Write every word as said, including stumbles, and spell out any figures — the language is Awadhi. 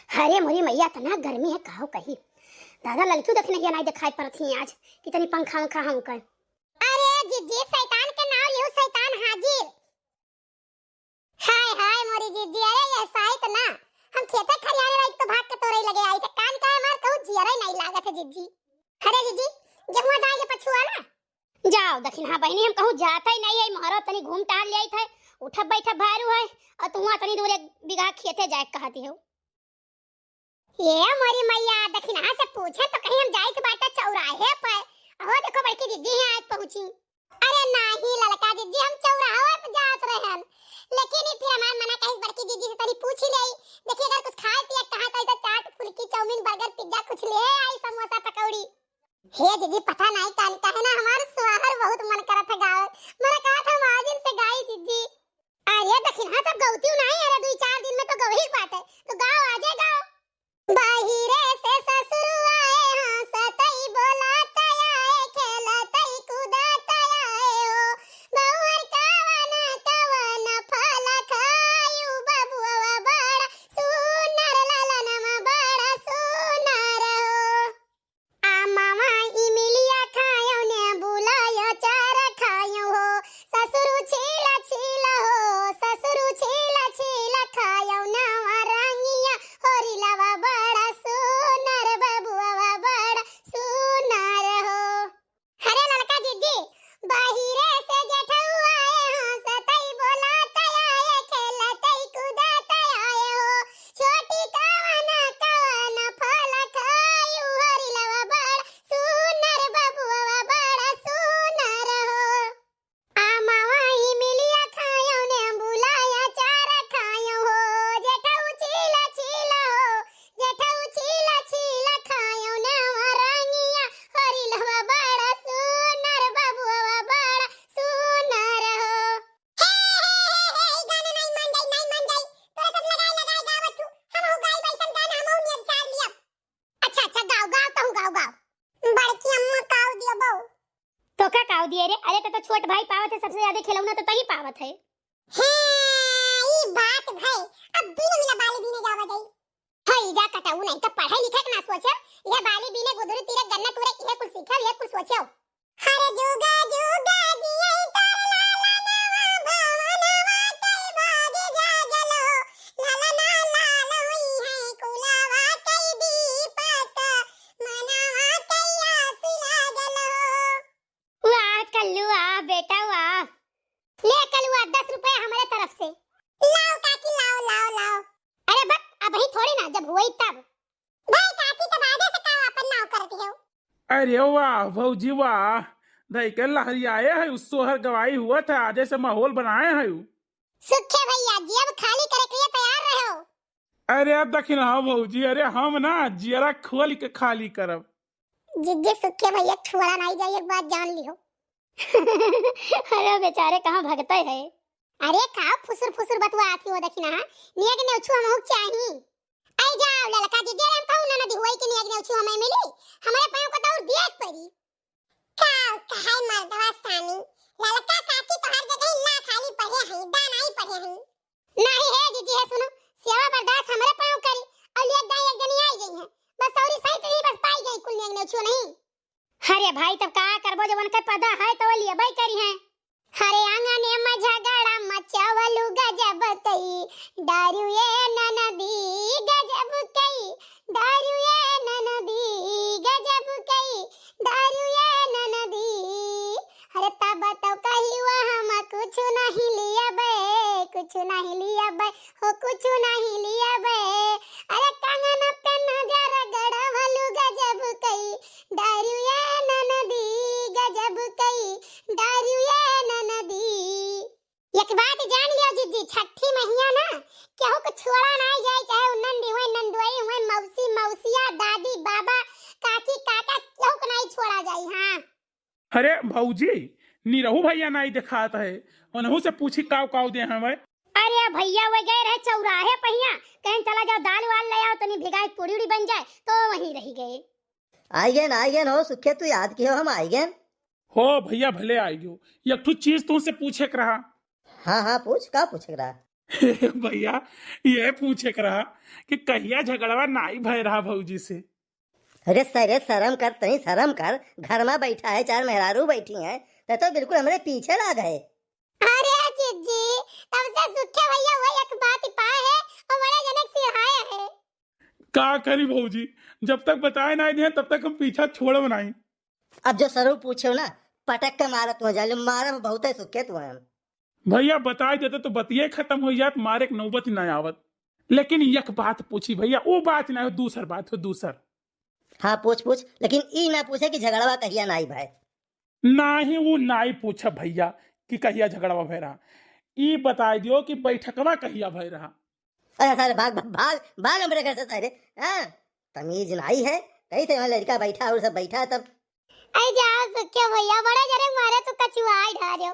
अरे मोरी मैया, इतना गर्मी है, काहो कही। दादा, ललकियो देखी नहीं, नहीं दिखाई पड़त ही आज, कितनी पंखा वंखा हम कर। अरे जिज्जी, शैतान के नाव लियो, शैतान हाजिर। हाय हाय मोरी जिज्जी, अरे ये साइत ना, हम खेते खरियाने रही तो भाग के तोरई लगे आई, तो कान का मार कहूँ जियरे नहीं लागत है जिज्जी। अरे जिज्जी, गेहुआ दाई के पछुआ ना। जाओ दखिनहा बहिनी, हम कहूँ जात ही नहीं है, मोहरो तनी घूम टहल ले आई थे, उठब बैठब भारू है, और तुहुआ तनी दूर एक बीघा खेते जाए कहती हो। ये मोरी मैया, दखिनहा से पूछे तो कहीं हम जाए के बाटे चौराहे पे। अहो देखो बड़की जिज्जी यहाँ आज पहुँची। अरे नाही ललका जिज्जी, हम चौराहे पे जात रहन, लेकिन ई फिर हमार मना कहिस बड़की जिज्जी से तनी पूछ ले। देखिए अगर कुछ खाए पिए कहाँ तो ऐसा चाट फुल्की चाउमीन बर्गर पिज्जा कुछ ले आई, समोसा पकौड़ी। हे जिज्जी, पता नाही कान काहे ना हमार सुहार बहुत मन करत है गावे। मन कहत हम आज इनसे गाई जिज्जी। अरे दखिनहा तब गौतियो नाही, अरे दुई चार दिन में तो गवही बाटे, तो गाओ आजे गाओ। बाहिरे से ससुरु आए, हंसतई बोलत आए, खेलतई कूदत आए हो। बउहर कवन कवन फल खायु, बबुआ बड़ा सुनर, ललनमा बड़ा सुनर हो। आमवा इमिलिया खायो, नेबुला अचार खायो हो। ससुरु छीला छीला हो, ससुरु छीला छीला खायो, नवा रंगिया होरिलवा बड़ा सुनर, बबुआ बड़ा सुनर हो। अरे ललका जिज्जी, बाहिरे से जेठऊ आए, हंसतई बोलत आए, खेलतई कूदत आए हो। छोटी कवन कवन फल खायु, होरिलवा बड़ा सुनर, बबुआ बड़ा सुनर हो। आमवा इमिलिया खायो, नेबुला अचार खायो हो। जेठऊ छीला छीला हो, जेठऊ छीला छीला खायो, नवा रंगिया होरिलवा बड़ा सुनर, बबुआ बड़ा सुनर हो। हे, हे, हे, हे, ई गाना नाई मान जाई, नाई मान जाई। तोरे सब लगाए, लगाए गावत तू। हमहू गाई वैसन गाना, हमहू नियत चार लियब। अच्छा, अच्छा, गाओ, गाओ, तहू गाओ, गाओ। बड़की अम्मा काव दियो बहू। तो का काव दिए रे? अरे, तो, तो छोट भाई पावत है, सबसे ज्यादा खिलौना तो तही पावत है। हाँ, ई बात भई। अब दुनो मिला बाली बीने जावा जाई। हई जा कटाऊ, नहीं तो पढ़े लिखे के ना सोचे। यह बाली बीने गुदरी तीरे गन्ना तूरे इहे कुल सीखब, इहे कुल सोचो। हर जुगा जुगा जियई तोर लाला नवा भवनवा कई भाग जागल हो। लाला ना लाल हुई है कुलवा कई दीपक मनवा कई आस लागल हो। वाह कल्लू वाह, बेटा वाह। ले कलुआ, दस रुपया हमरे तरफ से। लाओ काकी, लाओ, लाओ, लाओ। अरे बक, अबही थोड़ी ना, जब हुई तब। भाई काकी, तब आजे से का आपन नाव करती हो? अरे वाह भौजी वाह, धई के लहरियाए है, उ सोहर गवाई हुआ था, आजे से माहौल बनाए है उ। सुखे भैया, जेब खाली करे के लिए तैयार रहो। अरे दखिनहा भौजी, अरे हम ना जियरा खोल के खाली करब। जिज्जी सुखे भैया छुअला नाई जाई, एक बात जान लिहो। अरे बेचारे कहाँ भगते है। अरे का फुसुर फुसुर बतुआ आती हो दखिनहा, नियग नेउछु हमहू चाही। आई जाओ ललका जिज्जी, अरे हम कहू ना नदी हुई कि नियग नेउछु हमें मिली, हमारे पाँव को दौड़ दिए एक परी। का कहाई मर्दवा सानी, ललका काकी तोहार जगह ना खाली पढ़े हैं, दान आई पढ़े हैं। नाही हे जिज्जी, हे सुनो, सेवा बर्दाश्त हमरे पाँव करी, और ले एक दाई एक जनी आई गई है। बस सौरी सही तो नहीं, बस पाई गई कुल नेग नेउछियो नहीं। अरे भाई, तब का करबो, जब उनके पदा है तो वो लेबे करी हैं। हरे आंगने में झगड़ा मचावलू गजब कई, दारू ये ननदी गजब कई, दारू ये ननदी गजब कई, दारू ये ननदी। अरे तब तो कही वो हम कुछ नहीं लियबे, कुछ नहीं लियबे, हो कुछ नहीं लियबे। अरे कंगन पे नजर गड़वलू गजब कई, दारू ये ननदी गजब कई, दारू ये ननदी। एक बात जान लियो जिज्जी, छठी महीना ना केहू के छोड़ा ना जाए, चाहे उ नंदी हुए, नंदुआई हुए, मौसी, मौसिया, दादी, बाबा, काकी, काका, केहू के नहीं छोड़ा जाए। हाँ। अरे भौजी, निरहू भैया नाई देखात है, उनहू से पूछी काव काव दे हमें। अरे भैया वो गए रहे चौराहे पहिया, कहें चला जाओ दाल वाल ले आओ, तनी भिगाई पूड़ी उड़ी बन जाए, तो वहीं रह गए। आई गए ना, आई गए हो सुखे, तू याद किहो हम आई गए। हो भैया भले आई गयो, एक ठो चीज तुमसे पूछे के रहा। हाँ हाँ पूछ, का पूछे के रहा? भइया, यह पूछे के रहा कि कहिया झगड़वा नाई भय रहा भौजी से। अरे सरे, सरम कर, तनी सरम कर, घर मा बैठा है, चार मेहरारू बैठी हैं, त तो बिल्कुल हमरे पीछे लाग है। अरे जिज्जी, तब से सुखे भइया वही एक बात ही पाए है और बड़े जनक सिरहाए है। का करी भौजी, जब तक बताए नाई दे तब तक हम पीछा छोड़ब नाई। अब जो सरऊ पूछे ना, पटक के मारत हो जाले, मारे में बहुत है सुखे तू हैं। भइया बताए देते तो बतिये खत्म हो जात, मारे के नौबत ही ना आवत। लेकिन एक बात पूछी भइया, वो बात ना हो, दूसर बात हो, दूसर। हाँ पूछ पूछ, लेकिन ई ना पूछे कि झगड़वा कहिया नाई भय। नाही, वो नाई पूछब भइया कि कहिया झगड़वा भय रहा। ई बताए दियो कि बैठकवा कहिया भय रहा। अरे सारे भाग, भाग, भाग, भाग हमरे घर से सारे। हाँ, तमीज नाई है, कहीं से वहाँ लड़का बैठा और सब बैठा है तब। आई जाओ सुखे भइया, बड़े जरे मारे तो कचुआई ढारियो।